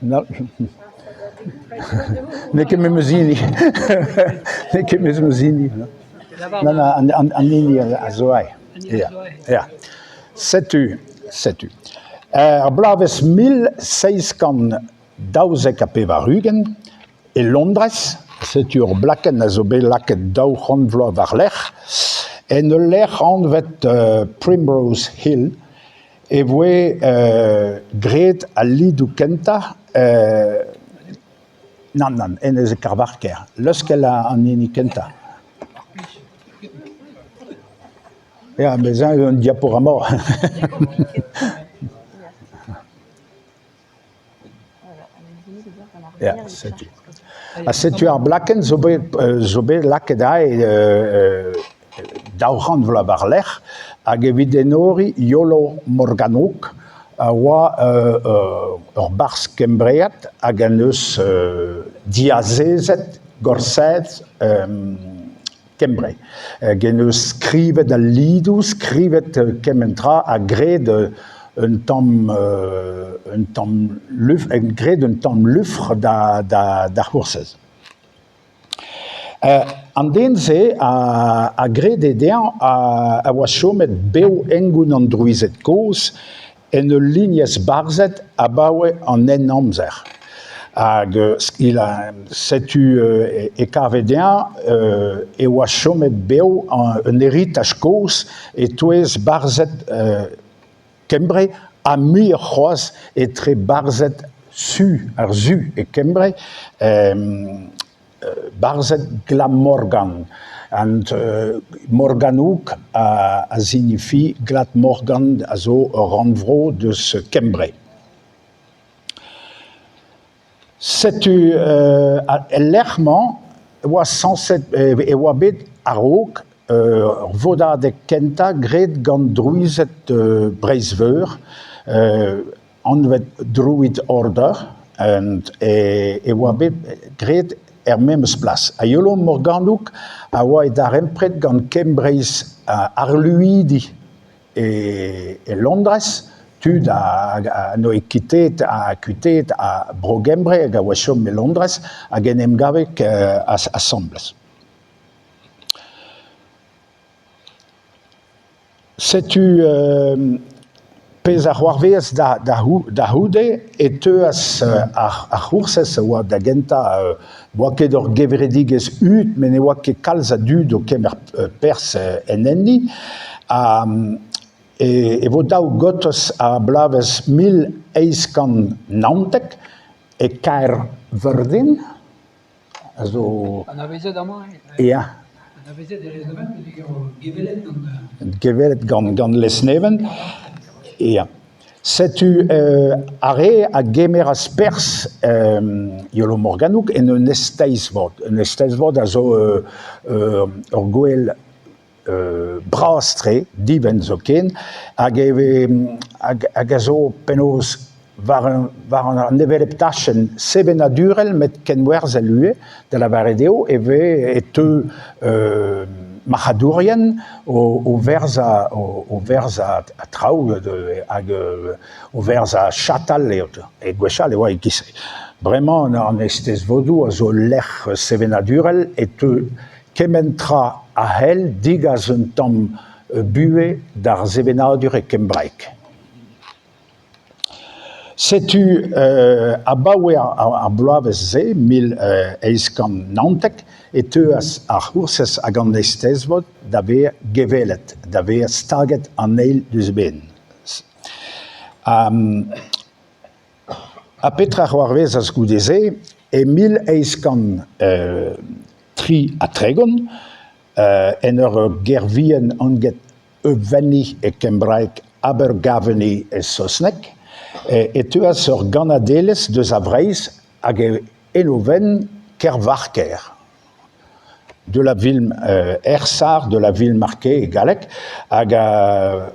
N'eo ket memes hini. N'eo ket memes hini. Nann, an hini a zo aze. Ya, ya. Setu, setu. Er bloavezh 1792 e Londrez, setu ur blakenn a zo bet lakaet 200 vloaz war-lerc'h, en ul lec'h anvet Primrose Hill, e voe graet al lidoù kentañ nann, nann, hennezh eo Kervarker, leuskel an hini kentañ. Ya, met eñ eo un diaporama. Ya, setu. Ha setu ar blakenn zo bet zo bet lakaet aze 200 vloaz war-lerc'h hag evit enoriñ Iolo Morganwg a oa ur barzh kembreat hag en deus diazezet Gorsedd Kembre. Hag en deus skrivet al lidoù, skrivet kement tra ha graet un tamm un tamm lufr, graet un tamm lufr da da c'hoursez. An den-se a grede dezhañ a oa chomet bev hengoun an drouized kozh en ul lignez barzhed abaoe an Henamzer. Hag setu e kave dezhañ e oa chomet bev un heritaj kozh e-touez barzhed Kembre ha muioc'h c'hoazh etre barzhed Su ar Su e Kembre, barzhed Glamorgan. An Morgannwg a signifi Gladmorgan a zo ur rannvro deus Kembre. Setu el lec'h-mañ e oa sañset e oa bet a-raok ur vodadeg kentañ graet gant drouized Breizh-Veur anvet Druid Order e oa bet graet er memes plas. Ha Iolo Morganwg a oa e darempred gant Kembreiz harluidi E Londrez, tud a noe kuitaet ha kuitaet a Bro-Gembre hag a oa chom e Londrez hag en em gave asambles. Setu pezh a c'hoarvezas da c'houde e teuas ar c'hoursez a oa da gentañ 'oa ket ur gevredigezh hud met ne oa ket kalz a dud o kemer perzh en enni. Ha e vo dav gortoz ar bloavezh 1819 e Caerfyrddin a zo... Anavezet amañ? Ya. Anavezet e Lesneven peogwir gevellet gant... Gevellet gant, gant Lesneven, ya. Setu ar re a gemeras perzh Iolo Morganwg en un Eisteddfod. Un Eisteddfod a zo ur gouel bras-tre, divent zoken, hag e vez hag a zo penaos war war an hevelep tachenn sevenadurel met kenwerzhel ivez, da lavaret eo e vez e teu marc'hadourien o verzañ o verzañ traoù hag o verzañ chatal eo e gwechall e oa e-giz-se. Bremañ an eisteddfodoù a zo ul lec'h sevenadurel e teu kement tra a c'hell degas un tamm buhez d'ar sevenadur e kembraeg. Setu abaoe ar bloavezh-se, 1819, e teuas ar c'hoursez hag an Eisteddfod da vezañ gevellet, da vezañ staget an eil diouzh eben. Ha petra a c'hoarvezas goude-se? E 1833, en ur gêr vihan anvet Y Fenni e kembraeg, Abergavenny e saozneg, e teuas ur gannadelezh deus a Vreizh hag eno-venn Kervarker, de la ville Hersart, de la ville marquée e galleg, hag a...